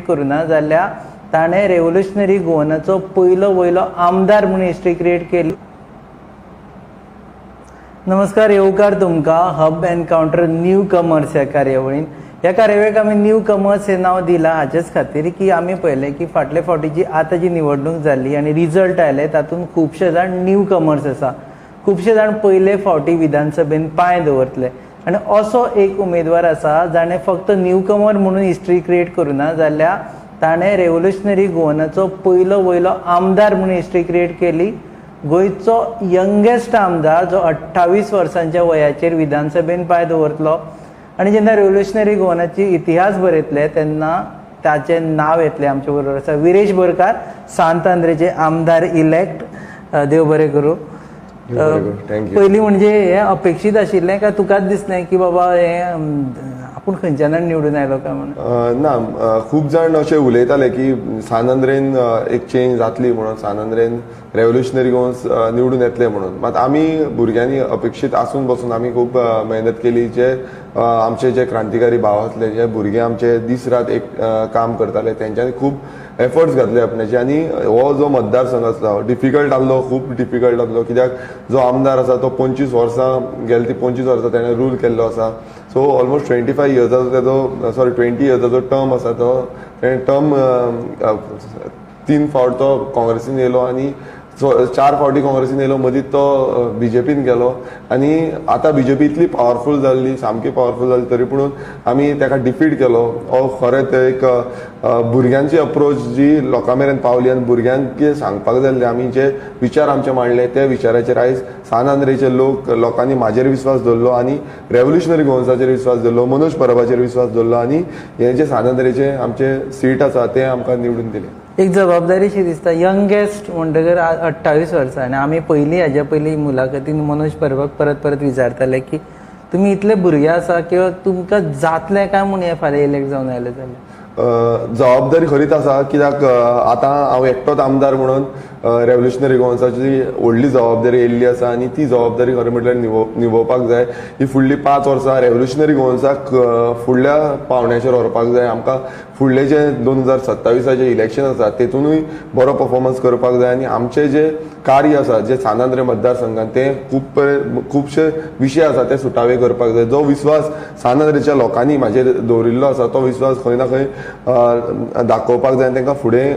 Create करूना जाल्यार ताणें revolutionary गोवनाचो पयलो वयलो आमदार म्हणून हिस्ट्री क्रिएट केली. नमस्कार, येवकार तुमकां हब एनकावंटर न्यू कमर्स ह्या कार्यावळीन. ह्या कार्यावळीक आमी न्यू कमर्स हें नांव दिलां हाचेच खातीर की आमी पळयलें की फाटले फावटी जी आतां जी निवडणूक जाल्ली आनी रिजल्ट आयले तातूंत खुबशे जाण न्यू कमर्स आसा, खुबशे जाण पयले फावटी विधानसभेन पांय दवरतले आनी असो एक उमेदवार आसा जाणें फक्त न्यू कमर म्हणून हिस्ट्री क्रिएट करूना जाल्यार ताणें रेव्होल्युशनरी गोवनाचो पयलो वयलो आमदार म्हणून हिस्ट्री क्रिएट केली. गोंयचो यंगेस्ट आमदार जो 28 वर्सांच्या वयाचेर विधानसभेन पांय दवरतलो आनी जेन्ना रेव्होल्युशनरी गोवनाची इतिहास बरयतले तेन्ना ताचें नांव येतलें. आमचे बरोबर आसा विरेश बोरकार, सांत आंद्रेचे आमदार इलेक्ट. देव बरें करूं. Thank you. पयलीं म्हणजे हें अपेक्षीत आशिल्लें काय तुकाच दिसलें की बाबा हें आपूण खंयच्यान निवडून आयलो काय म्हणून? ना, खूब जाण अशें उलयताले की सान आंद्रेन एक चेंज जातली म्हणून, सान आंद्रेन रेव्होल्युशनरी गोवन्स निवडून येतले म्हणून. मात आमी भुरग्यांनी अपेक्षीत आसून बसून आमी खूब मेहनत केली. जे आमचे जे क्रांतिकारी भाव आसले, जे भुरगे आमचे दीस रात एक काम करताले, तेंच्यांनी खूब एफर्ट्स घातले आपणाचे. आनी हो जो मतदारसंघ आसलो डिफिकल्ट आसलो, खूब डिफिकल्ट आसलो, कित्याक जो आमदार आसा तो 25 वर्सां गेले, ती 25 वर्सां तेणें रूल केल्लो आसा. सो ऑलमोस्ट 25 इयर्साचो तेजो, सॉरी 20 इयर्साचो टर्म आसा. तो तेणें टर्म 3 फावट तो काँग्रेसीन येयलो आनी 4 फावटी काँग्रेसीन येयलो, मदीं तो बीजेपीन गेलो. आनी आतां बीजेपी इतली पावरफूल जाल्ली, सामकी पावरफूल जाल्ली, तरी पुणून आमी ताका डिफीट केलो. हो खरेंच एक भुरग्यांची अप्रोच जी लोकां मेरेन पावली आनी भुरग्यांक कितें सांगपाक जाल्लें, आमी जे विचार आमचे मांडले त्या विचाराचेर आयज सान आंद्रेचे लोकांनी म्हाजेर विस्वास दवरलो आनी रेव्होल्युशनरी गोवन्साचेर विस्वास दवरलो, मनोज परबाचेर विस्वास दवरलो आनी हे जे सान आंद्रेचे आमचे सीट आसा ते आमकां निवडून दिले. एक जबाबदारीशी दिसता, यंगेस्ट म्हणटकर 28 वर्सां. आनी आमी पयलीं हाज्या पयलीं मुलाखतीन मनोज परबाक परत परत विचारताले की तुमी इतले भुरगे आसा किंवा तुमकां जातलें काय म्हूण हें फाल्यां इलेक्ट जावन आयले जाल्यार? जबाबदारी खरीच आसा, कित्याक आतां हांव एकटोच आमदार म्हणून रेव्होल्युशनरी गोवन्साची व्हडली जबाबदारी येयल्ली आसा आनी ती जबाबदारी खरें म्हटल्यार निभोवपाक जाय. ही फुडली 5 वर्सां रेव्होल्युशनरी गोवन्साक फुडल्या पावंड्याचेर व्हरपाक जाय. आमकां फुडले जे 2027 इलेक्शन आसा तेतूनय बरो परफॉर्मन्स करपाक जाय आनी आमचे जे कार्य आसा जे सान आंद्रे मतदारसंघात ते खुबशे विशय आसा ते सुटावे करपाक जाय. जो विस्वास सान आंद्रेच्या लोकांनी म्हाजेर दवरिल्लो आसा तो विस्वास खंय ना खंय दाखोवपाक जाय आनी तांकां फुडें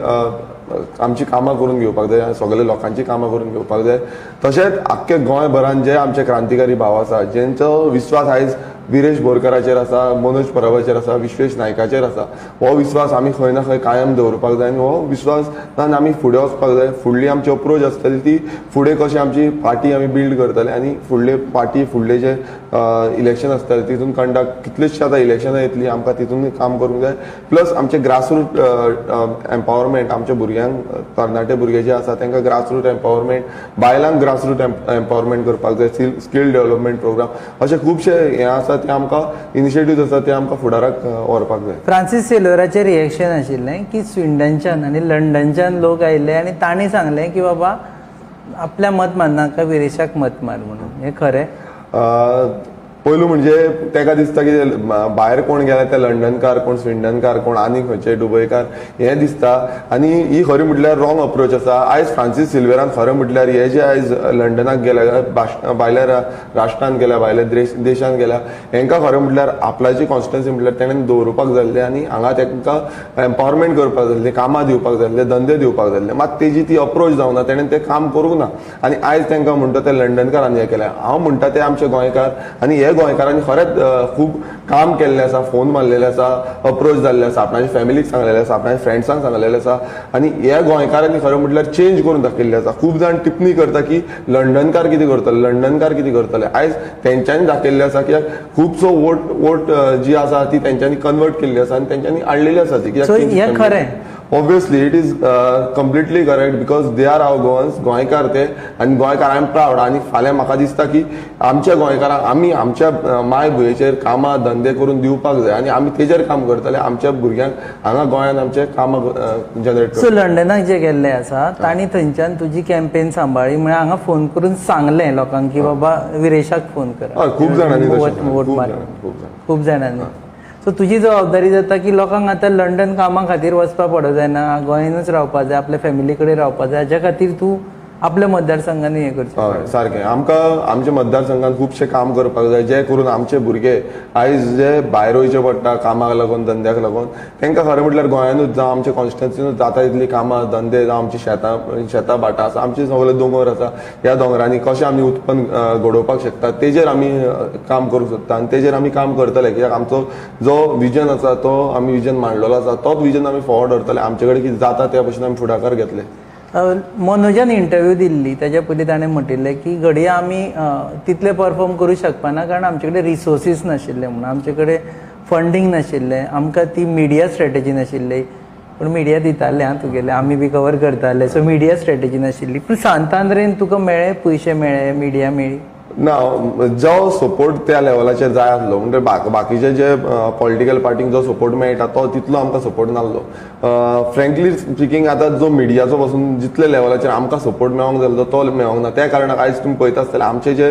आमची कामां करून घेवपाक जाय, सगळे लोकांची कामां करून घेवपाक जाय. तशेंच आख्खे गोंयभरान जे आमचे क्रांतिकारी भाव आसा जेंचो विस्वास आयज विरेश बोरकाराचेर आसा, मनोज परबाचेर आसा, विश्वेश नायकाचेर आसा, हो विस्वास आमी खंय ना खंय कायम दवरपाक जाय आनी हो विस्वासान आमी फुडें वचपाक जाय. फुडली आमची अप्रोच आसतली ती फुडें कशी आमची पार्टी आमी बिल्ड करतले आनी फुडले पार्टी फुडले जे इलेक्शन आसतले तितून कंडक्ट कितलेशे आतां इलेक्शनां येतली आमकां तितून काम करूंक जाय. प्लस आमचे ग्रासरूट एम्पावरमेंट, आमच्या भुरग्यांक, तरणाटे भुरगे जे आसा तांकां ग्रासरूट एम्पावरमेंट, बायलांक ग्रासरूट एम्पावरमेंट करपाक जाय, स्कील डेव्हलपमेंट प्रोग्राम, अशे खुबशे हे आसा ते आमकां इनिशिएटिव्ह आसा ते आमकां फुडाराक व्हरपाक जाय. फ्रांसीस सेलोराचें रिएक्शन आशिल्लें की स्विंडनच्यान आनी लंडनच्यान लोक आयिल्ले आनी तांणी सांगलें की बाबा आपल्या मत मारनाका, विरेशाक मत मार म्हणून, हें खरें? पयलू म्हणजे तेका दिसता की भायर कोण गेला ते लंडनकार कोण, स्विंडनकार कोण, आनी खंयचे दुबयकार हें दिसता. आनी ही खरी म्हटल्यार रॉंग अप्रोच आसा. आयज फ्रांसीस सिल्वेरान खरें म्हटल्यार हे जे आयज लंडनाक गेल्या, भायल्या राष्ट्रान गेल्या, भायल्या देशान गेल्या, हेंकां खरें म्हटल्यार आपल्याची कॉन्स्टिट्युएन्सी म्हटल्यार तेणें दवरुपाक जाल्लें आनी हांगा तेंकां एम्पावरमेंट करपाक जाल्लें, कामां दिवपाक जाल्लें, धंदे दिवपाक जाल्ले. मात तेजी ती अप्रोच जावना, तेणें तें काम करूंक ना आनी आयज तेंकां म्हणटा ते लंडनकारांनी हें केलें. हांव म्हणटा ते आमचे गोंयकार आनी हे गोंयकारांनी खरेंच खूब काम केल्लें आसा, फोन मारलेले आसा, अप्रोच जाल्ले आसा, आपणाच्या फॅमिलीक सांगलेले आसा, आपणाच्या फ्रेंड्सांक सांगलेले आसा आनी ह्या गोंयकारांनी खरें म्हटल्यार चेंज करून दाखयल्लें आसा. खूब जाण टिप्पणी करता की लंडनकार कितें करतले, लंडनकार कितें करतले. आयज तेंच्यांनी दाखयल्लें आसा की खुबसो वोट जी आसा ती तेंच्यांनी कन्वर्ट केल्ली आसा आनी तेंच्यांनी हाडलेली आसा ती. हें खरें? Obviously it is completely correct because they are our Goans, गोंयकार ते आनी गोंयकार I am proud. आनी फाल्यां म्हाका दिसता की आमच्या गोंयकारांक आमी आमच्या मायभुंयेचेर कामां धंदे करून दिवपाक जाय आनी आमी तेजेर काम करतले. आमच्या भुरग्यांक हांगा गोंयांत आमचे कामां जनरेट. सो लंडनाक जे गेल्ले आसा तांणी थंयच्यान तुजी कॅम्पेन सांबाळ्ळी, म्हळ्यार हांगा फोन करून सांगलें लोकांक की बाबा विरेशाक फोन करा. खूब जाणांनी, खूब जाणांनी. सो तुजी जबाबदारी जाता की लोकांक आतां लंडन कामा खातीर वचपा पडो जायना, गोंयानूच रावपा जाय, आपल्या फॅमिली कडेन रावपा जाय, हाज्या खातीर तूं आपल्या मतदारसंघांनी हें करचें. हय सारकें, आमकां आमच्या मतदारसंघात खुबशें काम करपाक जाय जें करून आमचे भुरगे आयज जे भायर वयचे पडटा कामाक लागून धंद्याक लागून तांकां खरें म्हटल्यार गोंयानूच जावं आमच्या कॉन्स्टिट्युन्सीनूच जाता तितलीं कामां धंदे जावं आमची शेतां भाटां आसा, आमचे सगळे दोंगर आसा, ह्या दोंगरांनी कशें आमी उत्पन्न घडोवपाक शकता तेजेर आमी काम करूंक सोदता आनी तेजेर आमी काम करतले. कित्याक आमचो जो विजन आसा तो आमी विजन मांडलेलो आसा तोच विजन आमी फॉरवर्ड व्हरतले. आमचे कडेन कितें जाता त्या भशेन आमी फुडाकार घेतले. मनोजान इंटरव्यू दिल्ली ताच्या पयलीं ताणें म्हटिल्लें की घडये आमी तितले परफॉर्म करूं शकपाना कारण आमचे कडेन रिसोर्सीस नाशिल्ले, म्हणून आमचे कडेन फंडींग नाशिल्लें, आमकां ती मिडिया स्ट्रेटजी नाशिल्ली, पूण मिडिया दिताले आं तुगेले, आमी बी कवर करताले, सो मिडिया स्ट्रेटजी नाशिल्ली. पूण सांतांद्रेन तुका मेळ्ळे पयशे, मेळ्ळे मिडिया मेळ्ळी ना, जो सपोर्ट त्या लेवलाचेर जाय आसलो म्हणजे बाकीचे जे पॉलिटिकल पार्टींक जो सपोर्ट मेळटा तो तितलो आमकां सपोर्ट नासलो. फ्रेंकली स्पिकींग आतां जो मिडियाचो पासून जितले लेवलाचेर आमकां सपोर्ट मेळोंक जाय तो मेळोंक ना. त्या कारणाक आयज तुमी पळयता आसतले आमचे जे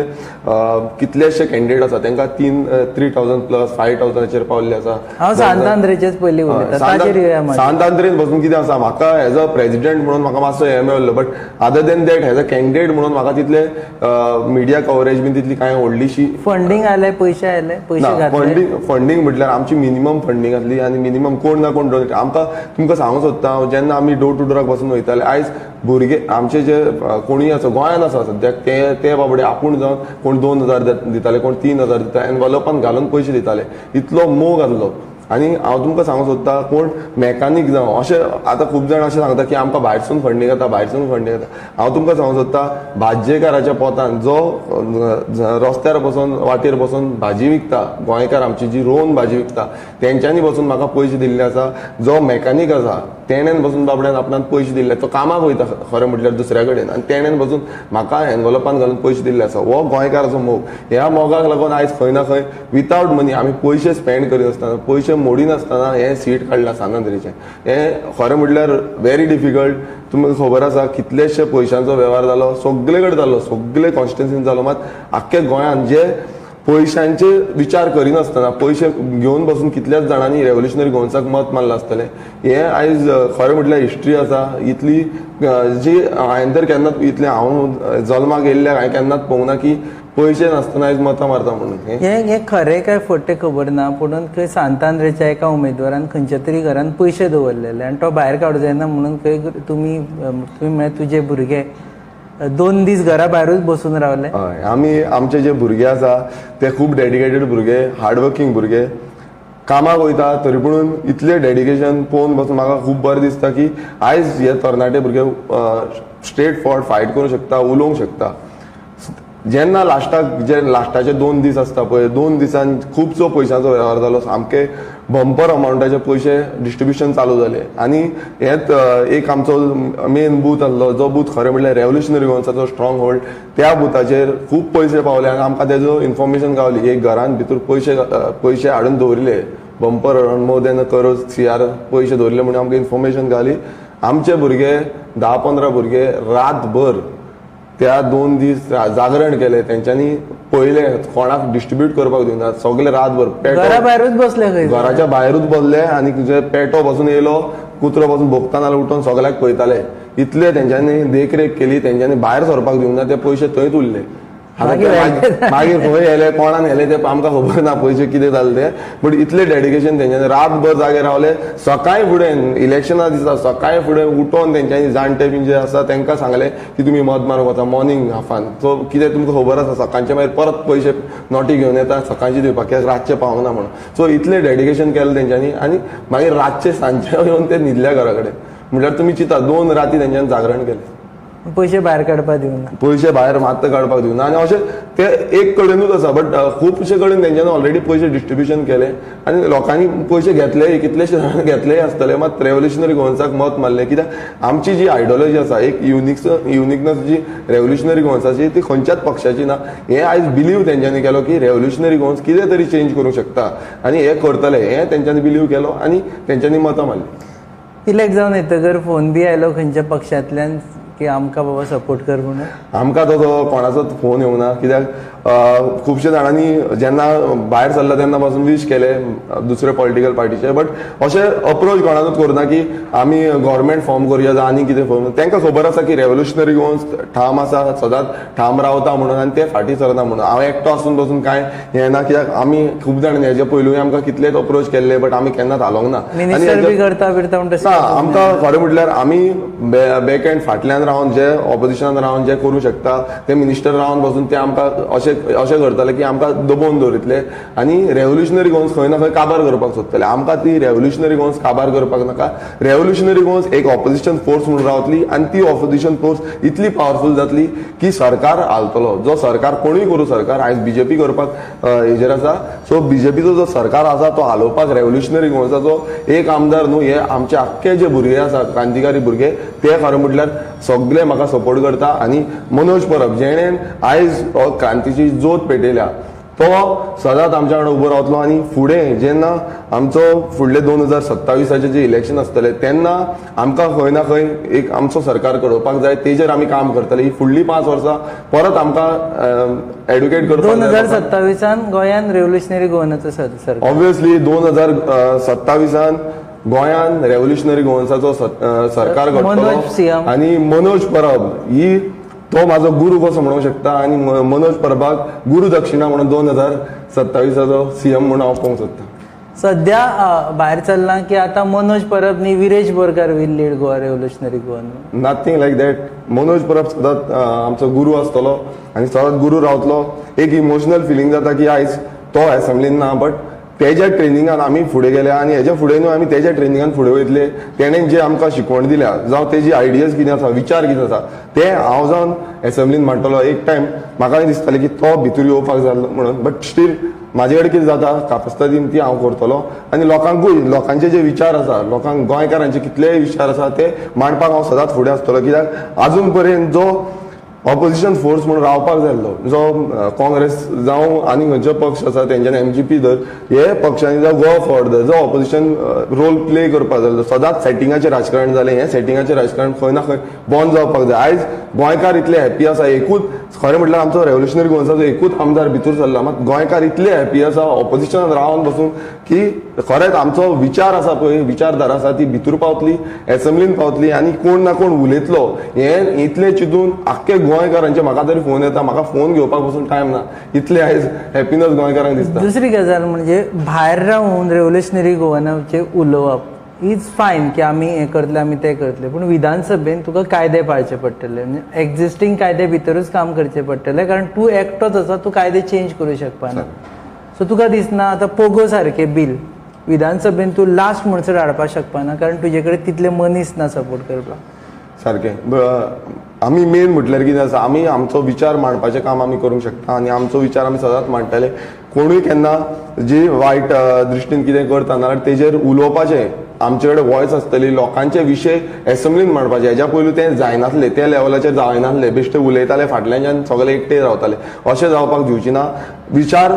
कितलेशे कॅन्डिडेट आसा तांकां 3,000 प्लस 5,000 पावल्ले आसा. हांव सांतांद्रेचेच पयलीं उलयतां, सांतांद्रेन बसून कितें आसा म्हाका एज अ प्रेजिडेंट म्हणून म्हाका मातसो हें मेळ्ळो, but other than that as a candidate म्हणून म्हाका तितले मिडिया कवरेज बीन तितली कांय व्हडलीशी फंडींग आयलें, पयशे आयले, पयशे फंडींग फंडींग म्हटल्यार आमची मिनिमम फंडींग आसली आनी मिनिमम कोण ना कोण डोनेट. आमकां तुमकां सांगूंक सोदता हांव जेन्ना आमी डोर टू डोराक बसून वयताले आयज भुरगे आमचे जे कोणूय आसा गोंयान आसा सद्याक ते बाबडे आपूण जावन कोण 2,000 दिताले, कोण 3,000 दिताले, एनवलपान घालून पयशे दिताले, इतलो मोग आसलो. आनी हांव तुमकां सांगूंक सोदता कोण मेकानीक जावं अशें आतां खूब जाण अशें सांगता की आमकां भायरसून फंडींग येता, भायरसून फंडींग येता. हांव तुमकां सांगूंक सोदता भाजयेकाराच्या पोतान जो रस्त्यार बसून वाटेर बसून भाजी विकता, गोंयकार आमची जी रोवन भाजी विकता तेंच्यांनी बसून म्हाका पयशे दिल्ले आसा. जो मेकानीक आसा तेणेन बसून बाबड्यान आपणान पयशे दिल्ले, तो कामाक वयता खरें म्हटल्यार दुसऱ्या कडेन आनी तेणेन बसून म्हाका एनवलपान घालून पयशे दिल्ले आसा. हो गोंयकाराचो मोग. ह्या मोगाक लागून आयज खंय ना खंय वितावट मनी आमी पयशे स्पेंड करिनासतना पयशे मोडिनासतना हें सीट काडलां सांतांद्रेचें. हें खरें म्हटल्यार व्हेरी डिफिकल्ट. तुमकां खबर आसा कितलेशे पयशांचो वेव्हार जालो, सगळे कडेन जालो, सगळे कॉन्स्टिट्युन्सीन जालो, मात आख्खे गोंयांत जे पयशांचे विचार करिनासतना पयशे घेवन बसून कितल्याच जाणांनी रेव्होल्युशनरी गोवन्साक मत मारलां आसतलें. हें आयज खरें म्हटल्यार हिस्ट्री आसा इतली जी हांवें तर केन्नाच इतलें हांव जल्माक येयल्ल्याक हांवें केन्नाच पळोवंक ना की पयशे नासतना आयज मतां मारता म्हणून. हें खरें काय फटें खबर ना, पूण खंय सांतांद्रेच्या एका उमेदवारान खंयच्या तरी घरान पयशे दवरलेले आनी तो भायर काडूं जायना म्हणून खंय तुमी म्हळ्यार तुजे भुरगे 2 दीस घरा भायरूच बसून रावले. हय, आमी आमचे जे भुरगे आसा ते खूब डेडिकेटेड भुरगे, हार्डवर्कींग भुरगे, कामाक वयता तरी पूण इतलें डेडिकेशन पळोवन बसून म्हाका खूब बरें दिसता की आयज हे तरणाटे भुरगे स्ट्रेट फॉरवर्ड फायट करूंक शकता, उलोवंक शकता. जेन्ना लास्टाक जे लास्टाचे 2 दीस आसता पळय, 2 दिसान खुबसो पयशांचो वेव्हार जालो, सामके बंपर अमावंटाचे पयशे डिस्ट्रिब्युशन चालू जाले. आनी हेच एक आमचो मेन बूथ आसलो जो बूथ खरें म्हटल्यार रेव्होल्युशनरी गोवन्साचो स्ट्रॉंग होल्ड, त्या बुथाचेर खूब पयशे पावले आनी आमकां तेजो इन्फॉर्मेशन गावली. एक घरान भितर पयशे हाडून दवरिले, bumper around more than a crore CR पयशे दवरिले म्हणून आमकां इन्फॉर्मेशन गावली. आमचे भुरगे 10-15 भुरगे रातभर त्या 2 दीस जागरण केले, तेंच्यांनी पयले कोणाक डिस्ट्रिब्यूट करपाक दिवना, सगळे रातभर घरा भायरूच बसले, घराच्या भायरूच बसले आनी पेटो बसून येयलो, कुत्रो बसून भोगता नाल्यार उठोवन सगळ्याक पळयताले. इतले तेंच्यांनी देखरेख केली, तेंच्यांनी भायर सरपाक दिवना, ते पयशे थंयच उरले. मागीर खंय येयले कोणान येयले ते आमकां खबर ना पयशे कितें जाले ते, बट इतले डेडिकेशन तेंच्यांनी रातभर जागे रावले. सकाळी फुडें इलेक्शना दिसा सकाळी फुडें उठोवन तेंच्यांनी जाणटे बीन जे आसा तेंकां सांगलें की तुमी मत मारूंक वता मॉर्निंग हाफान. सो कितें तुमकां खबर आसा सकाळचे मागीर परत पयशे नोटी घेवन येता सकाळची दिवपाक, कित्याक रातचे पावना म्हणून. सो इतलें डेडिकेशन केलें तेंच्यांनी आनी मागीर रातचे सांजचे येवन ते न्हिदल्या घरा कडेन. म्हटल्यार तुमी चिंता 2 राती तेंच्यांनी जागरण केलें, पयशे भायर काडपाक दिवना, पयशे भायर मात्त काडपाक दिवना. आनी अशें ते एक कडेनूच आसा, बट खुबशे कडेन तेंच्यांनी ऑलरेडी पयशे डिस्ट्रिब्युशन केले आनी लोकांनी पयशे घेतले, कितलेशे जाण घेतलेय आसतले, मात रेव्होल्युशनरी गोवन्साक मत मारलें. कित्याक आमची जी आयडियोलॉजी आसा, एक युनिकनस जी रेव्होल्युशनरी गोवन्साची ती खंयच्याच पक्षाची ना. हें आयज बिलीव तेंच्यांनी केलो की रेव्होल्युशनरी गोवन्स कितें तरी चेंज करूंक शकता आनी हें करतले, हें तेंच्यांनी बिलीव केलो आनी तेंच्यांनी मतां मारली. इलेक्ट जावन येतकर फोन बी आयलो खंयच्या पक्षांतल्यान की आमकां बाबा सपोर्ट कर म्हणून? आमकां तसो कोणाचोच फोन येवना, कित्याक खुबशे जाणांनी जेन्ना भायर सरला तेन्ना पासून वीश केले दुसरे पॉलिटिकल पार्टीचे, बट अशें अप्रोच कोणाकूच करुना की आमी गव्हर्मेंट फॉर्म करुया जावं आनी कितें फॉर्म. तांकां खबर आसा की रेव्होल्युशनरी गोवन्स ठाम आसा, सदांच ठाम रावता म्हणून आनी ते फाटीं सरना म्हणून. हांव एकटो आसून बसून कांय हें ना, कित्याक आमी खूब जाणांनी हेजे पयलूय आमकां कितलेच अप्रोच केल्ले, बट आमी केन्नाच हालोंक ना. आमकां खरें म्हटल्यार आमी बॅक एंड फाटल्यान रावन जे ऑपोजिशनान रावन जे करूं शकता ते मिनिस्टर रावन बसून ते आमकां अशें अशें करतले की आमकां दबोवन दवरितले आनी रेव्होल्युशनरी गोवन्स खंय ना खंय काबार करपाक सोदतले. आमकां ती रेव्होल्युशनरी गोवन्स काबार करपाक नाका. रेव्होल्युशनरी गोवन्स एक ऑपोजिशन फोर्स म्हणून रावतली आनी ती ऑपोजिशन फोर्स इतली पावरफूल जातली की सरकार हालतलो. जो सरकार कोणूय करूं, सरकार आयज बीजेपी करपाक हेजेर आसा, सो बीजेपीचो जो सरकार आसा तो हालोवपाक रेव्होल्युशनरी गोवन्साचो एक आमदार न्हू, हे आमचे आख्खे जे भुरगे आसा क्रांतिकारी भुरगे ते खरें म्हटल्यार सगळे म्हाका सपोर्ट करता. आनी मनोज परब जेणें आयज क्रांतीची जोत पेटयल्या तो सदांच आमच्या वांगडा उबो रावतलो. आनी फुडें जेन्ना आमचो फुडले 2027 जे इलेक्शन आसतले तेन्ना आमकां खंय ना खंय एक आमचो सरकार घडोवपाक जाय, तेजेर आमी काम करतले. ही फुडली 5 वर्सां परत आमकां एडुकेट करपाक. 2027 गोंयान रेव्होल्युशनरी गोवनाचो सरकार, ऑब्वियसली 2027 गोंयान रेव्होल्युशनरी गोवन्साचो सरकार घडटलो. आनी मनोज परब ही तो म्हाजो गुरू कसो म्हणूंक शकता आनी मनोज परबाक गुरू दक्षिणा म्हणून 2027 सीएम म्हणून हांव पळोवंक सोदता. सध्या भायर चल्लां की आतां मनोज परब न्ही Viresh Borkar will lead Goa revolutionary Goa. Nothing like that. Manoj Parab सदांच आमचो गुरू आसतलो आनी सदांच गुरू रावतलो. एक इमोशनल फिलींग जाता की आयज तो एसेंब्लीन ना, बट तेज्या ट्रेनिंगान आमी फुडें गेले आनी हेज्या फुडें न्हू आमी तेज्या ट्रेनिंगान फुडें वयतले. तेणें जे आमकां शिकवण दिल्या जावं तेजी आयडियाज कितें आसा, विचार कितें आसा ते हांव जावन एसेंब्लीन मांडटलो. एक टायम म्हाका दिसतालें की तो भितर येवपाक जाय म्हणून, बट स्टील म्हाजे कडेन कितें जाता कापस्तादीन ती हांव करतलो. आनी लोकांकूय लोकांचे जे विचार आसा, लोकांक गोंयकारांचे कितलेय विचार आसा ते मांडपाक हांव सदांच फुडें आसतलो. कित्याक आजून पर्यंत जो ऑपोजिशन फोर्स म्हणून रावपाक जाय आसलो, जो काँग्रेस जावं आनी खंयचो पक्ष आसा तेंच्यानी एमजीपी धर, हे पक्षांनी जावं गोवा फॉरवर्ड धर, जो ऑपोजिशन रोल प्ले करपाक जाय आसलो, सदांच सेटिंगाचें राजकारण जालें. हें सेटिंगाचें राजकारण खंय ना खंय बंद जावपाक जाय. आयज गोंयकार इतले हॅपी आसा, एकूच खरें म्हटल्यार आमचो रेव्होल्युशनरी गोवन्साचो एकूच आमदार भितर सरला, मात गोंयकार इतले हॅपी आसा ऑपोजिशनान रावन बसून की खरेंच आमचो विचार आसा पळय, विचारधारा आसा ती भितर पावतली, एसेंब्लीन पावतली आनी कोण ना कोण उलयतलो हें इतलें चिंतून आख्खे गोंयकारांचे म्हाका तरी फोन येता, म्हाका फोन घेवपाक पसून टायम ना, इतले आयज हॅपीनस गोंयकारांक दिसता. दुसरी गजाल म्हणजे भायर रावून रेव्होल्युशनरी गोवनाचें उलोवप is fine की आमी हें करतले आमी तें करतले, पूण विधानसभेन तुका कायदे पाळचे पडटले, म्हणजे एक्झिस्टींग कायदे भितरूच काम करचें पडटलें, कारण तूं एकटोच आसा, तूं कायदे चेंज करूं शकपाना. सो तुका दिसना आतां पोगो सारकें बील विधानसभेन तूं लास्ट म्हणसर हाडपाक शकपाना, कारण तुजे कडेन तितले मनीस ना सपोर्ट करपाक. सारकें आमी मेन म्हटल्यार कितें आसा, आमी आमचो विचार मांडपाचें काम आमी करूंक शकता आनी आमचो विचार आमी सदांच मांडटले. कोणूय केन्ना जी वायट दृश्टीन कितें करता नाजाल्यार तेजेर उलोवपाचें आमचे कडेन वॉयस आसतली, लोकांचे विशय एसेंब्लीन मांडपाचे. हेज्या पयलू तें जायनासलें, त्या लेवलाचेर जायनासलें, बेश्टे उलयताले फाटल्यान सगळे एकटे रावताले. अशें जावपाक दिवची ना. विचार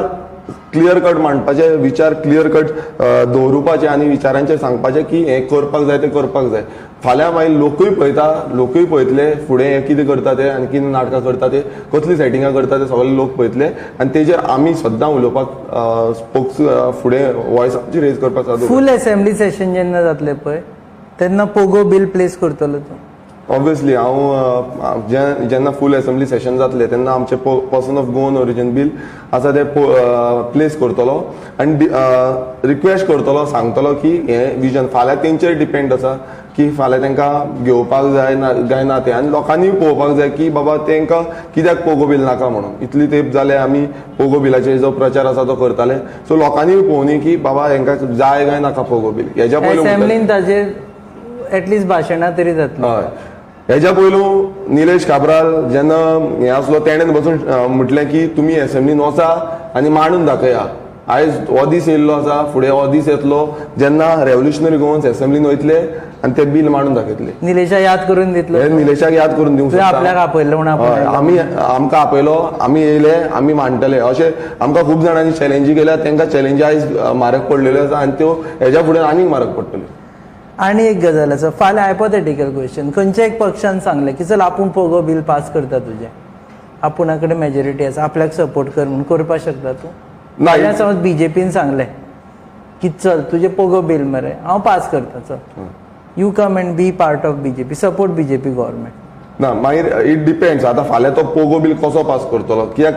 क्लियर कट मांडपाचे, विचार क्लियर कट दवरुपाचे आनी विचारांचेर सांगपाचें की हें करपाक जाय तें करपाक जाय. फाल्यां मागीर लोकूय पळयता, लोकूय पळयतले फुडें हें कितें करता ते आनी कितें नाटकां करता ते, कसलीं सेटिंगां करता ते सगळे लोक पळयतले आनी तेजेर आमी सद्दां उलोवपाक स्पोक्स फुडें वॉयस आमची रेज करपाक जाय. फूल असेंब्ली सेशन जेन्ना जातलें पळय तेन्ना पोगो बील प्लेस करतलो तूं? ऑब्वियसली हांव जेन्ना फूल एसेंब्ली सेशन जातलें तेन्ना आमचें person of Goan origin bill आसा तें प्लेस करतलो आनी रिक्वेस्ट करतलो, सांगतलो की हें विजन फाल्यां तेंचेर डिपेंड आसा की फाल्यां तांकां घेवपाक जाय ना काय ना तें, आनी लोकांनी पळोवपाक जाय की बाबा तांकां कित्याक पोगो बील नाका म्हणून. इतली तेंप जाले आमी पोगो बिलाचेर जो प्रचार आसा तो करताले, सो लोकांनी पळोवनी की बाबा तांकां जाय काय नाका पोगो बील. हेज्या पयलू एसेंब्लीन ताजेर एटलिस्ट भाशणां तरी जातलीं. हय, हेज्या पयलू निलेश काब्राल जेन्ना हें आसलो तेणेन बसून म्हटलें की तुमी एसेंब्लीन वचा आनी मांडून दाखया. आयज हो दीस येयल्लो आसा, फुडें हो दीस येतलो जेन्ना रेव्होल्युशनरी गोवन्स एसेंब्लीन वयतले आनी ते बील मांडून दाखयतले. निलेशा याद करून दितलो, निलेशाक याद करून दिवंक शकता. आपल्याक आपयलो म्हणून आमी आमकां आपयलो, आमी येयले, आमी मांडटले. अशें आमकां खूब जाणांनी चॅलेंजी केल्या, तांकां चॅलेंजी आयज म्हारग पडलेल्यो आसा आनी त्यो हेज्या फुडें आनीक म्हारग पडटल्यो. आनी एक गजाल आसा, फाल्यां हायपोथेटिकल क्वेश्चन, खंयच्या एक पक्षान सांगलें की चल आपूण पोगो बील पास करता, तुजें आपुणा कडेन मेजॉरिटी आसा, आपल्याक सपोर्ट कर म्हणून, करपाक शकता तूं? ना, समज बीजेपीन सांगलें की चल तुजें पोगो बील मरे हांव पास करता, चल you come and be part of BJP, support BJP government. ना, मागीर it depends. आतां फाल्यां तो पोगो बील कसो पास करतलो, कित्याक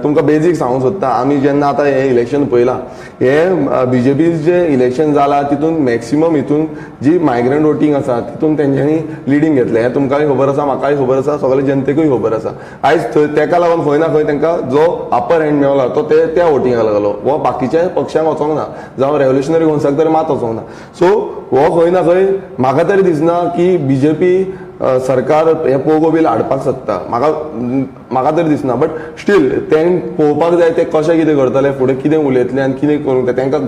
तुमकां बेजीक सांगूंक सोदता, आमी जेन्ना आतां हें इलेक्शन पळयलां, हें बीजेपी जें इलेक्शन जालां तितून मॅक्सिमम हितून जी मायग्रंट वोटींग आसा तितून तेंच्यांनी लिडींग घेतलें. हें तुमकांय खबर आसा, म्हाकाय खबर आसा, सगळे जनतेकूय खबर आसा. आयज थंय तेका लागून खंय ना खंय तांकां जो अपर हँड मेवला तो ते त्या वोटिंगाक लागलो, हो बाकीच्या पक्षांक वचोंक ना, जावं रेव्होल्युशनरी गोवन्साक तरी मात वचोंक ना. सो हो खंय ना खंय म्हाका तरी दिसना की बीजेपी सरकार हे पोगो बील हाडपाक शकता, म्हाका म्हाका तरी दिसना. बट स्टील तें पळोवपाक जाय ते कशें कितें करतले, फुडें कितें उलयतले आनी कितें करूंक जाय तांकां,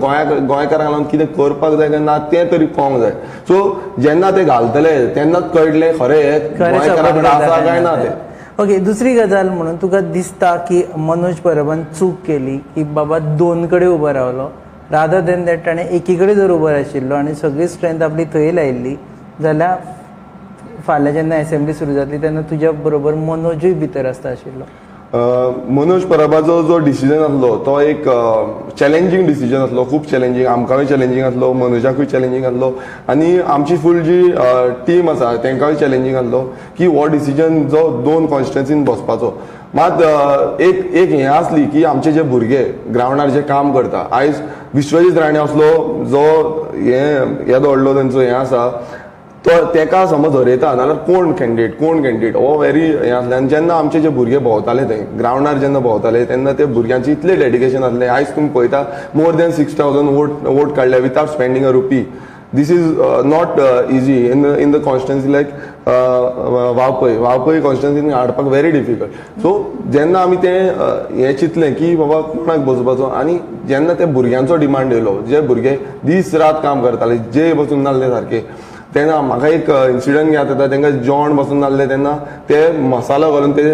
गोंयकारांक लागून कितें करपाक जाय काय ना तें तरी कळोंक जाय. सो जेन्ना ते घालतले तेन्नाच कळटलें खरें हें गोंयकारां कडेन आसा काय ना तें. ओके, दुसरी गजाल म्हणून तुका दिसता की मनोज परबान चूक केली की बाबा दोन कडेन उबो रावलो, रादर देन that ताणें एकी कडेन जर उबो आशिल्लो आनी सगळी स्ट्रेंथ आपली थंय लायिल्ली जाल्यार फाल्यां जेन्ना एसेंब्ली सुरू जातली तेन्ना तुज्या बरोबर मनोजूय भितर आसता आशिल्लो. मनोज परबाचो जो डिसिजन आसलो तो एक चॅलेंजींग डिसिजन आसलो, खूब चॅलेंजींग, आमकांय चॅलेंजींग आसलो, मनोजाकूय चॅलेंजींग आसलो आनी आमची फूल जी टीम आसा तांकांय चॅलेंजींग आसलो की हो डिसिजन जो दोन कॉन्स्टिट्युएन्सीन बसपाचो. मात एक एक हें आसली की आमचे जे भुरगे ग्रावंडार जे काम करता, आयज विश्वजीत राणे असलो जो हें येदो व्हडलो तेंचो हें आसा तो तेका समज हरयता नाल्यार कोण कॅन्डिडेट, कोण कॅन्डिडेट हो व्हेरी हें आसलें. आनी जेन्ना आमचे जे भुरगे भोंवताले थंय ग्रावंडार जेन्ना भोंवताले तेन्ना ते भुरग्यांचे इतलें डेडिकेशन आसलें. आयज तुमी पळयता मोर देन 6,000 वोट काडले without spending a rupee. This is not easy in the constituency like Valpoi. Valpoi कॉन्स्टिट्युएन्सीन हाडपाक व्हेरी डिफिकल्ट. सो जेन्ना आमी तें हें चिंतलें की बाबा कोणाक बसोवपाचो, आनी जेन्ना ते भुरग्यांचो डिमांड येयलो, जे भुरगे दीस रात काम करताले, जे बसून नासले सारके, तेन्ना म्हाका एक इन्सिडंट याद येता, तांकां जेवण बसून नासलें तेन्ना ते मसालो घालून ते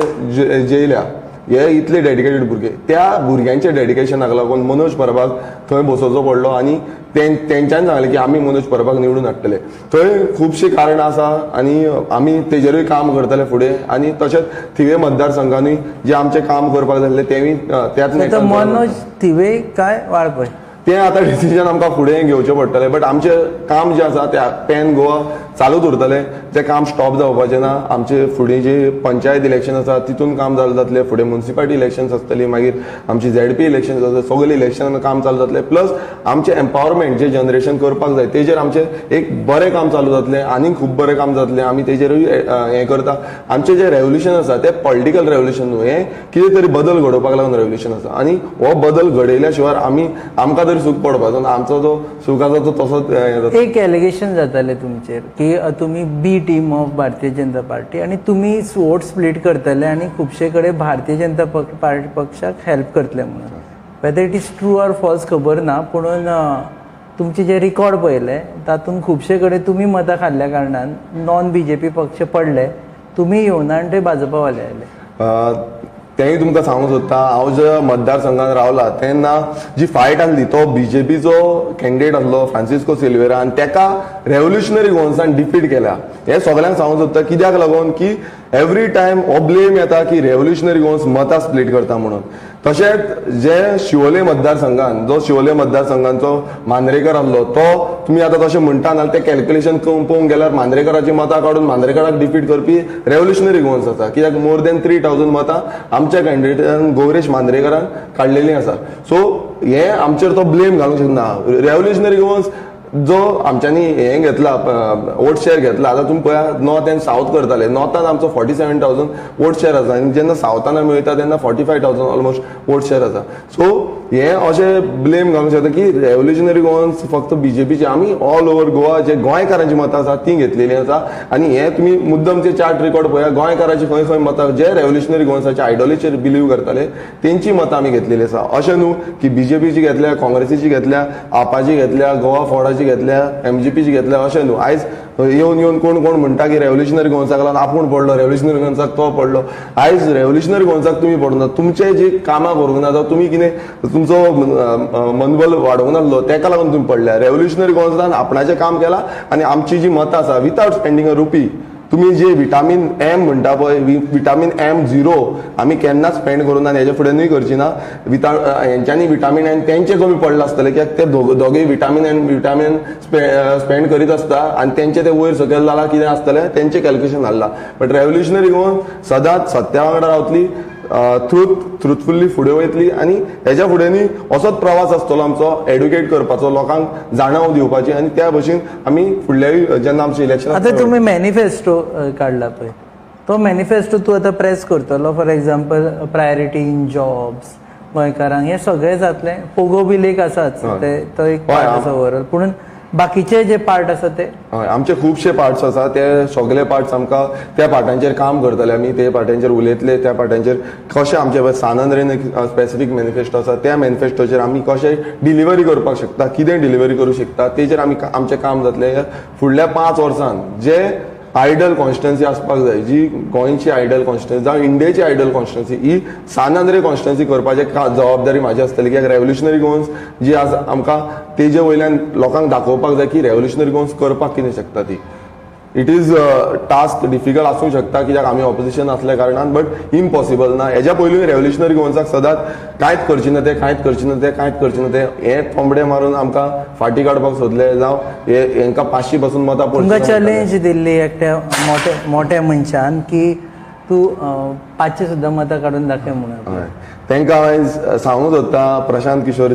जेयल्या. हे इतले डेडिकेटेड भुरगे, त्या भुरग्यांच्या डेडिकेशनाक लागून मनोज परबाक थंय बसोवचो पडलो आनी तेंच्यांनी सांगलें की आमी मनोज परबाक निवडून हाडटले. थंय खुबशीं कारणां आसा आनी आमी तेजेरूय काम करतले फुडें. आनी तशेंच थिवे मतदारसंघानूय जें आमचें काम करपाक जाल्लें तेंवूय त्याच. मनोज थिवे काय वाळपय तें आतां डिसिजन आमकां फुडें घेवचें पडटलें. बट आमचें काम जें आसा तें पॅन गोवा चालूच उरतलें, तें काम स्टॉप जावपाचें ना. आमचे फुडें जे पंचायत इलेक्शन आसा तितून काम चालू जातलें, फुडें मुन्सिपालिटी इलेक्शन्स आसतली, मागीर आमची झेडपी इलेक्शन्स आसतली, सगळे इलेक्शनान काम चालू जातलें. प्लस आमचें एम्पावरमेंट जे जनरेशन करपाक जाय तेजेर आमचें एक बरें काम चालू जातलें, आनी खूब बरें काम जातलें. आमी तेजेरूय हें करता. आमचें जें रेवोल्युशन आसा तें पॉलिटिकल रेवोल्युशन न्हू, हें कितें तरी बदल घडोवपाक लागून रेवोल्युशन आसा. आनी हो बदल घडयल्या शिवाय आमी आमकां तरी सूख पडपाचो ना, आमचो जो सूख आसा तो तसोच. एक एलिगेशन जातालें तुमचेर की तुमी B team of Bharatiya Janata Party आनी तुमी वोट स्प्लीट करतले आनी खुबशे कडेन भारतीय जनता पक्षाक हेल्प करतले म्हणून. Whether it is true or false खबर ना, पुणून तुमचे जे रिकॉर्ड पळयले तातूंत खुबशे कडेन तुमी मतां खाल्ल्या कारणान नॉन बीजेपी पक्ष पडले, तुमी येवना आनी ते भाजपावाले आयले. तेंय तुमकां सांगूंक सोदता, हांव ज्या मतदारसंघात रावला तेन्ना जी फायट आसली तो बीजेपीचो कॅन्डिडेट आसलो फ्रांसिस्को सिल्वेरा आनी तेका रेव्होल्युशनरी गोवन्सान डिफीट केल्या. हें सगल्यांक सांगूंक सोदता, कित्याक लागून की एवरी टायम हो ब्लेम येता की रेव्होल्युशनरी गोवन्स मतां स्प्लीट करता म्हणून. तशेंच जे शिवोले मतदारसंघान जो शिवोले मतदारसंघांचो मांद्रेकर आसलो तो तुमी आतां तशें म्हणटा नाल्यार तें कॅल्क्युलेशन पळोवंक गेल्यार मांद्रेकराची मतां काडून मांद्रेकराक डिफीट करपी रेव्होल्युशनरी गोवन्स आसा, कित्याक मोर देन 3,000 मतां आमच्या कॅन्डिडेटान गौरेश मांद्रेकरान काडलेलीं आसा. सो हें आमचेर तो ब्लेम घालूंक शकना. रेव्होल्युशनरी गोवन्स जो आमच्यांनी हें घेतला वोट शेअर घेतला, आतां तुमी पळया नॉर्थ एंड सावथ करताले, नॉर्थान आमचो 47,000 वोट शेअर आसा आनी जेन्ना सावथान आमी वयता तेन्ना 45,000 ऑलमोस्ट वोट शेअर आसा. सो हें अशें ब्लेम घालूंक शकता की रेव्होल्युशनरी गोवन्स फक्त बीजेपीचे, आमी ऑल ओवर गोवा जे गोंयकारांची मतां आसा तीं घेतलेलीं आसा. आनी हें तुमी मुद्दम जे चार्ट रिकॉर्ड पळया, गोंयकाराची खंय खंय मतां जे रेव्होल्युशनरी गोवन्साच्या आयडियोलॉजीचेर बिलीव करताले तेंची मतां आमी घेतलेली आसा. अशें न्हू की बीजेपीची घेतल्या, काँग्रेसीची घेतल्या, आपाची घेतल्या, गोवा फॉर्डाची घेतल्या, एमजीपीची घेतल्या, अशें न्हू. आयज येवन येवन कोण कोण म्हणटा की रेव्होल्युशनरी गोवन्साक लागून आपूण पडलो, रेव्होल्युशनरी गोवन्साक तो पडलो. आयज रेव्होल्युशनरी गोवन्साक तुमी पडूंक ना, तुमचे जी कामां करूंक ना जावं तुमी कितें तुमचो मनबल वाडोवंक नासलो तेका लागून तुमी पडल्या. रेव्होल्युशनरी गोवन्सान आपणाचें काम केलां आनी आमची जी मतां आसा विथआउट स्पेंडींग अ रुपी, तुमी जे विटामीन एम म्हणटा पळय, विटामीन एम झिरो आमी केन्नाच स्पेंड करूं ना आनी हेच्या फुडेंनूय करची ना. विथआउट हेंच्यांनी विटामीन एन तेंचे कमी पडलां आसतलें कित्याक ते दोगूय विटामीन एन विटामीन स्पेंड करीत आसता आनी तेंचे ते वयर सकयल जालां कितें आसतलें तेंचें कॅल्क्युलेशन हाडलां. बट रेव्होल्युशनरी गोवन सदांच सत्या वांगडा रावतली, ट्रुथफुल्ली फुडें वयतली आनी हेच्या फुडेंनूय असोच प्रवास आसतलो आमचो एड्युकेट करपाचो, लोकांक जाणव दिवपाची आनी त्या भशेन आमी फुडल्याय जेन्ना आमचें इलेक्शन. आतां तुमी मॅनिफेस्टो काडला पळय, तो मॅनिफेस्टो तूं आतां प्रेस करतलो, for example priority in jobs गोंयकारांक हें सगळें जातलें. पोगो बील एक आसाच, तो एक पार्ट आसा ओवरऑल, पूण बाकीचे जे पार्ट आसा ते हय आमचे खुबशे पार्ट्स आसा, ते सगळे पार्ट्स आमकां त्या पार्टांचेर काम करतले आमी, ते पार्टांचेर उलयतले, त्या पार्टांचेर कशें आमचे सान आंद्रेन एक स्पेसिफीक मॅनिफेस्टो आसा त्या मॅनिफेस्टोचेर आमी कशें डिलिव्हरी करपाक शकता, कितें डिलिव्हरी करूं शकता तेजेर आमी आमचें काम जातलें. फुडल्या 5 वर्सांत जे आयडल कॉन्स्टिट्युएन्सी आसपाक जाय, जी गोंयची आयडल कॉन्स्टिट्युएन्सी जावं इंडियेची आयडल कॉन्स्टिट्युएन्सी, ही सान आंद्रे कॉन्स्टिट्युएन्सी करपाचे जबाबदारी म्हाजी आसतली. कित्याक रेव्होल्युशनरी गोवन्स जी आज आमकां तेजे वयल्यान लोकांक दाखोवपाक जाय की रेव्होल्युशनरी गोवन्स करपाक कितें शकता ती. It is task difficult आसूंक शकता कित्याक आमी ऑपोजिशन आसल्या कारणान, बट इम्पॉसिबल ना. हेज्या पयलीं रेव्होल्युशनरी गोवन्साक सदांच कांयच करची ना ते, कांयच करची ना ते, कांयच करची ना ते, हे कोंबडे मारून आमकां फाटी काडपाक सोदले जावं हे हेंकां 500 पासून मतां तुमकां चॅलेंज दिल्ली एकट्या मोठ्या मोठ्या मनशान की तूं 500 सुद्दां मतां काडून दाखय म्हणून. तांकां हांवें सांगूंक सोदता प्रशांत किशोर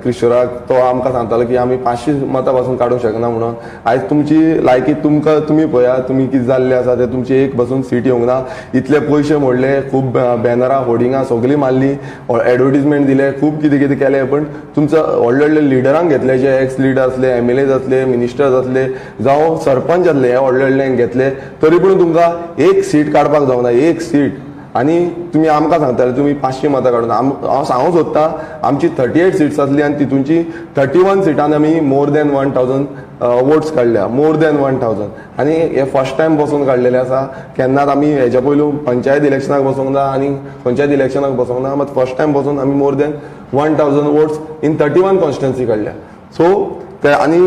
किशोराक, तो आमकां सांगतालो की आमी 500 मतां पासून काडूंक शकना म्हणून. आयज तुमची लायकी तुमकां तुमी पळया तुमी कितें जाल्लें आसा तें, तुमची एक बसून सीट येवंक ना, इतले पयशे मोडले, खूब बॅनरां होर्डिंगां सगळीं मारली, एडवर्टीजमेंट दिले, खूब कितें कितें केलें, पण तुमचो व्हडले व्हडले लिडरांक घेतले, जे एक्स लिडर आसले, एमएलएज आसले, मिनिस्टर्स आसले जावं सरपंच आसले, हे व्हडले व्हडल्यांक घेतले, तरी पूण तुमकां एक सीट काडपाक जावना, एक सीट. आनी तुमी आमकां सांगताले तुमी 500 मतां काडून, हांव सांगूंक सोदता आमची 38 सिट्स आसली आनी तितूंची 31 सिटान आमी मोर दॅन 1000 वोट्स काडल्या, मोर दॅन 1000. आनी हे फर्स्ट टायम बसून काडलेले आसा, केन्नाच आमी हेच्या पयलू पंचायत इलेक्शनाक बसूंक ना आनी खंयच्याच इलेक्शनाक बसूंक ना, मात फर्स्ट टायम बसून आमी more than 1000 votes in 31 constituency काडल्या. सो ते आनी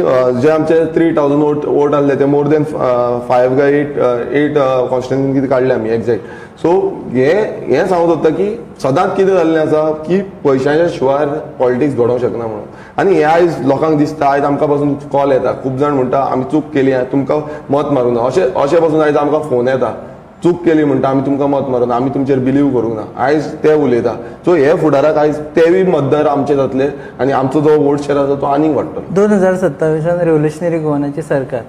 जे आमचे 3000 वोट आसले ते मोर दॅन 5 काय 8 कॉन्स्टिट्युएन्सी कितें काडले आमी एग्जॅक्ट. सो हें सांगूंक सोदता की सदांच कितें जाल्लें आसा की पयशांच्या शिवाय पॉलिटिक्स घडोवंक शकना म्हणून. आनी हें आयज लोकांक दिसता, आयज आमकां पासून कॉल येता, खूब जाण म्हणटा आमी चूक केली, तुमकां मत मारूंक ना, अशें अशें पासून आयज आमकां फोन येता, चूक केली म्हणटा आमी तुमकां मत मारूंक ना, आमी तुमचेर बिलीव करूंक ना, आयज ते उलयता. सो हे फुडाराक आयज तेवूय मतदार आमचे जातले आनी आमचो जो वोट शेर आसा तो आनीक वाडटलो. 2027 रेव्होल्युशनरी गोवनाची सरकार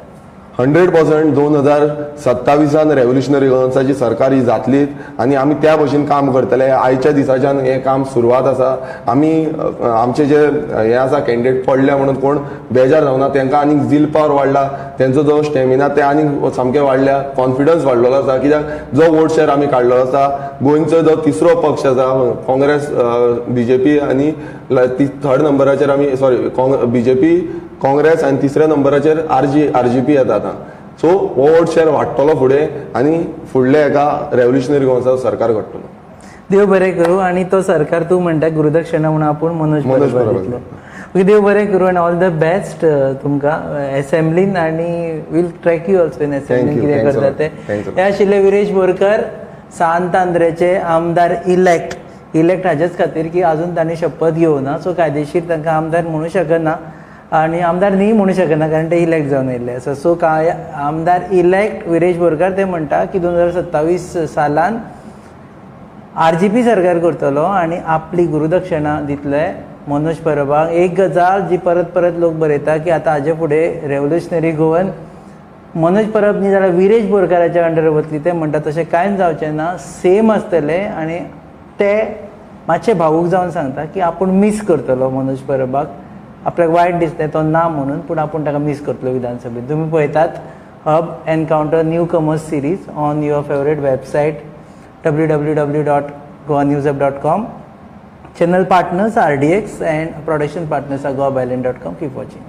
100% 2027 रेव्होल्युशनरी गोवन्साची सरकार ही जातलीच आनी आमी त्या भशेन काम करतले. आयच्या दिसाच्यान हें काम सुरवात आसा. आमी आमचे जे हे आसा कॅन्डिडेट पडले म्हणून कोण बेजार जावना, तांकां आनीक झील पावर वाडला, तेंचो जो स्टेमिना ते आनीक सामकें वाडल्या, कॉन्फिडन्स वाडलेलो आसा. कित्याक जो वोट शेर आमी काडलेलो आसा, गोंयचो जो तिसरो पक्ष आसा काँग्रेस, बीजेपी आनी थर्ड नंबराचेर आमी सॉरी बीजेपी काँग्रेस आनी तिसऱ्या नंबराचेर आरजीपी येता आतां. सो हो वोट शेर वाडटलो फुडें आनी फुडल्या एका रेव्होल्युशनरी गोवन्साचो सरकार घडटलो. देव बरें करूं. आनी तो सरकार तूं म्हणटा गुरुदक्षिणा म्हणून आपूण मनोज परब दितलो. देव बरें करूं आनी ऑल the best तुमकां एसेंब्लीन आनी we'll track you also in असेंब्लीन कितें करता तें. हे आशिल्ले विरेश बोरकर, सांत आंद्रेचे आमदार इलेक्ट. इलेक्ट हाजेच खातीर की अजून तांणी शपथ घेवना, सो कायदेशीर तांकां आमदार म्हणू शकना आनी आमदार न्ही म्हणू शकना कारण ते इलेक्ट जावन येयल्ले आसा. सो कांय आमदार इलेक्ट विरेश बोरकर ते म्हणटा की 2027 सालान आरजीपी सरकार करतलो आनी आपली गुरुदक्षिणा दितले मनोज परबाक. एक गजाल जी परत परत लोक बरयता की आतां हाजे फुडें रेव्होल्युशनरी गोवन मनोज परब न्ही जाल्यार विरेश बोरकाराच्या अंडर वतली, ते म्हणटा तशें कांयच जावचें ना, सेम आसतलें. आनी ते मातशे भावूक जावन सांगता की आपूण मीस करतलो मनोज परबाक, आपल्याक वायट दिसलें तो ना म्हणून, पूण आपूण ताका मीस करतलो विधानसभेत. तुमी पळयतात hub encounter newcomers series on your favourite website www.goanewshub.com. Channel partners RDX and production partners are goabyline.com. Keep watching.